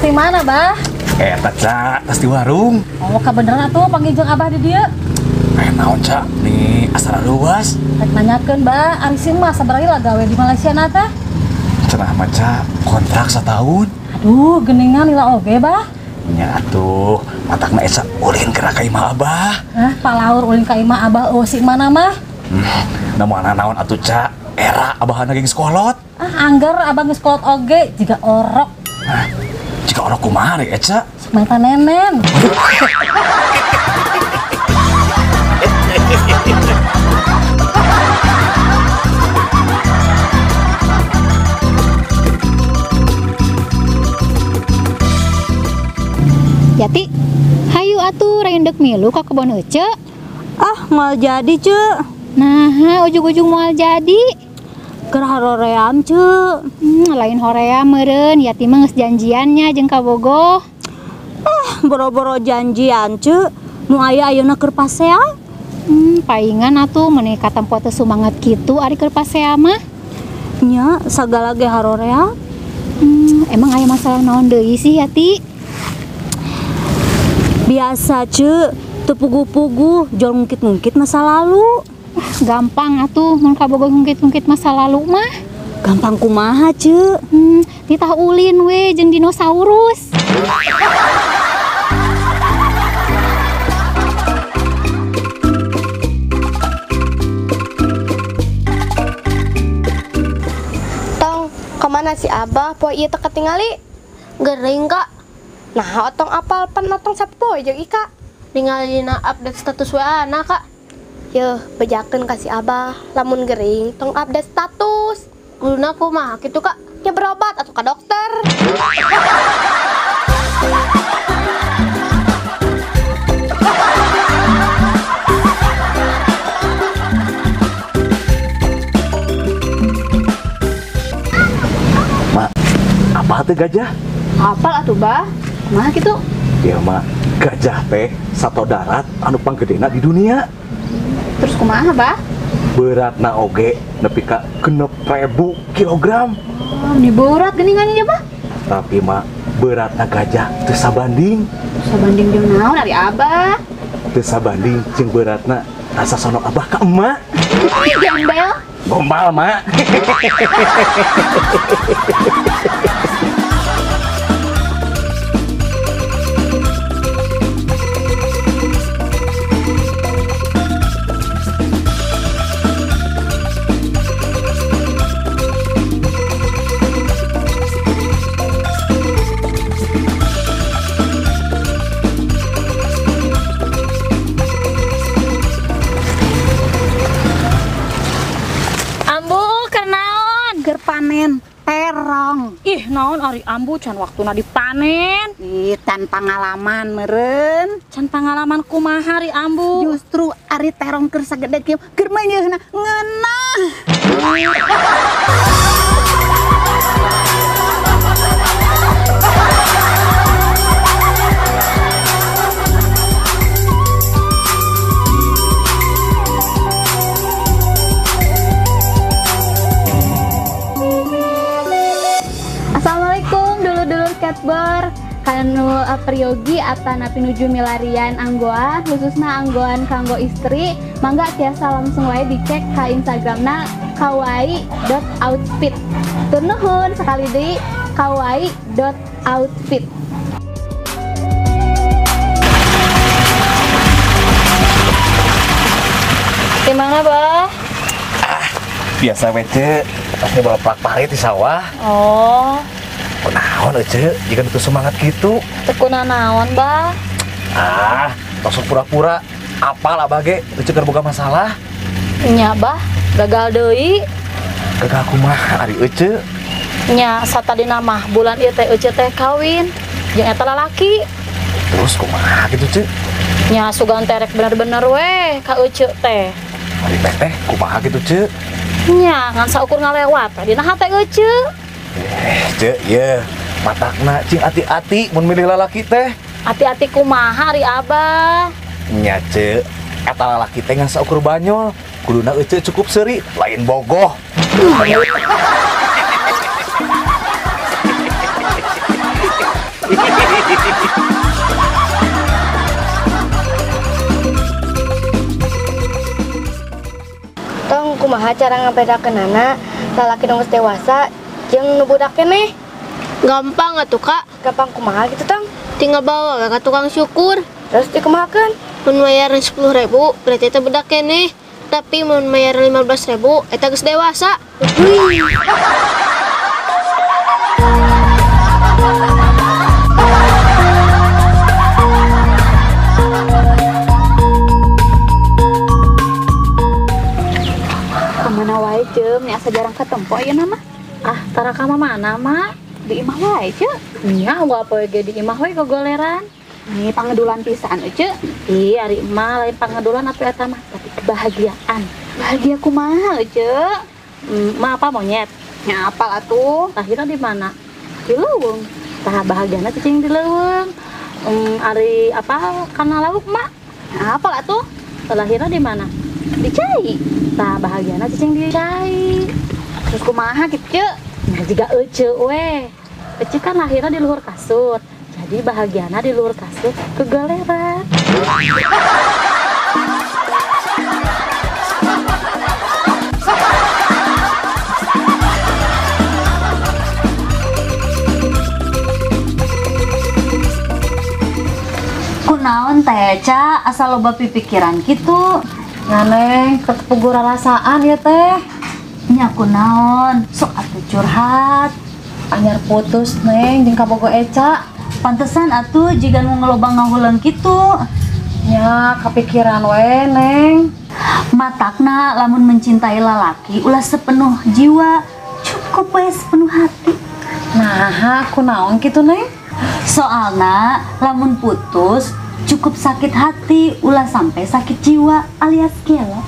Di mana, Bah? Eta, Ca, tas di warung. Oh, kabeneran atuh panggil jeung Abah di dieu. Naon, Ca? Nih, asal luas. Rek nanyakeun, Bah, ari si Mas sabaraha gawe di Malaysia na teh? Cenah mah, Ca, kontrak setahun. Aduh, geningan lila oge, Bah. Nya atuh, matakna eta ulin geura ka imah Abah. Hah, palaur ulin ka imah Abah eueuh si mana mah? Nah, moal naon atuh, Ca? Era abahana geus kolot. Ah, anggar abah geus kolot oge jiga orok. Hah, jiga orok kumaha deui, Ca? Mata nenen. Yati, hayu atuh rayundek milu ka kebon ece. Ah, moal jadi, Ce. Nah, ujung-ujung moal jadi. Keur hoream, Ce. Lain hoream meureun, Yati mah geus janjiannya jeung ka Bogoh. Ah, boro-boro janjian, Ce. Nu aya ayeuna keur pasea. Paingan atuh meuni katempo teu sumanget kitu ari keur pasea mah. Nya, sagala ge haroream. Emang aya masalah naon deui sih, Yati? Biasa, Ce, teu puguh-puguh, jol ngungkit-ngungkit masa lalu. Gampang atuh mun kabogoh ngungkit-ngungkit masa lalu mah. Gampang kumaha, Ce? Titah ulin we jeung dinosaurus. Tong, kemana si Abah poe ieu teu katingali? Gering, Kak. Nah, otong apal pan otong sapoe jeung Ika. Ningali dina update status WA na, Kak. Yeuh, bejakeun ka si Abah, lamun gering tong update status. Kuduna kumaha kitu, Kak? Ya berobat atuh ka dokter. Mak, apa teh gajah? Apal atuh, Bah? Kumaha kitu? Ya, Mak, gajah teh sato darat anu panggedena di dunia. Terus kumaha, Bah? Beratna oge nepi ka 6.000 kilogram. Oh, ini berat geuningan ieu, Bah. Tapi, Mak, beratna gajah teu sabanding. Sabanding jeung naon ari Abah? Teu sabanding jeung beratna rasa sonok Abah ka emak. Gembel. Gombal, Mak. Panen terong. Ih, naon ari ambu can waktuna dipanen. Ih, can pangalaman meureun. Can pangalaman kumaha ari ambu? Justru ari terong keur sagede kieu keur meunyeuna ngeunah. Assalamualaikum dulur-dulur Catbor kanu priyogi atanapi nuju milarian anggoan khususna anggoan kanggo istri mangga tiasa langsung wae dicek ka Instagramna kawaii.outfit. Tur nuhun sekali deui kawaii.outfit. Gimana, Bah? Ah, biasa we, Ce. Pasti bawa plak parit di sawah. Oh. Kunaon Ece, jika itu semangat gitu. Teu kunanaon, Bah? Ah, langsung pura-pura. Apal abah ge, Ece keur boga masalah. Nya, Bah, gagal deui. Gagal kumaha ari Ece? Nya, satadina mah bulan ieu teh Ece teh kawin jeung eta lalaki. Terus kumaha gitu, Ce? Nya sugan teh rek bener-bener weh ka Ece teh. Ari teh kumaha gitu, Ce? Nya, ngan saukur ngalewat dina hate Ece. Ce, ye, matakna cing ati-ati mun milih lalaki teh. Ati-ati kumaha ari Abah? Nya, Ce, eta lalaki teh ngan saukur banyol, kuduna Ece cukup seuri, lain bogoh. Tong kumaha cara ngabedakeunana lalaki nu geus dewasa jeung nu budak keneh? Gampang atuh Kak. Gampang kumaha gitu Tong? Tinggal bawa we ka tukang syukur. Terus dikumahakeun? Mun mayar 10.000 berarti eta budak keneh. Tapi mun mayar 15.000 eta geus dewasa. Wih. Kamana wae Ceum, nya asa jarang katempo ayeuna mah. Ah, tara ka mana mak? Di imah wae Ceu. Nya gua poe ge di imah we gogoleran. Nih pangedulan pisan Ceu. Ih, ari emak lain pangedulan atuh eta mah, tapi kebahagiaan. Bahagia kumaha Ceu? Emak apa monyet? Nya apal atuh. Lahirna di mana? Di leuweung. Tah bahagiana cicing di leuweung. Ari apa kana lauk mak? Nya apal atuh. Lahirna di mana? Di cai. Tah bahagiana cicing di cai. Terus kumaha kitu Ceu? Nah jiga ece we. Ece kan lahirna di luhur kasur. Jadi bahagiana di luhur kasur kegaleran. Kunaon teh Ca asal loba pipikiran kitu. Nganeng ketepugur rasaan ya teh. Nya kunaon sok atuh curhat. Anyar putus neng jeung kabogo Eca. Pantesan atuh jiga nu ngeloba ngahuleung kitu. Nya kepikiran we neng. Matakna lamun mencintai lalaki ulah sepenuh jiwa, cukup we sepenuh hati. Nah, kunaon kitu neng? Soalna lamun putus cukup sakit hati ulah sampai sakit jiwa alias gelo.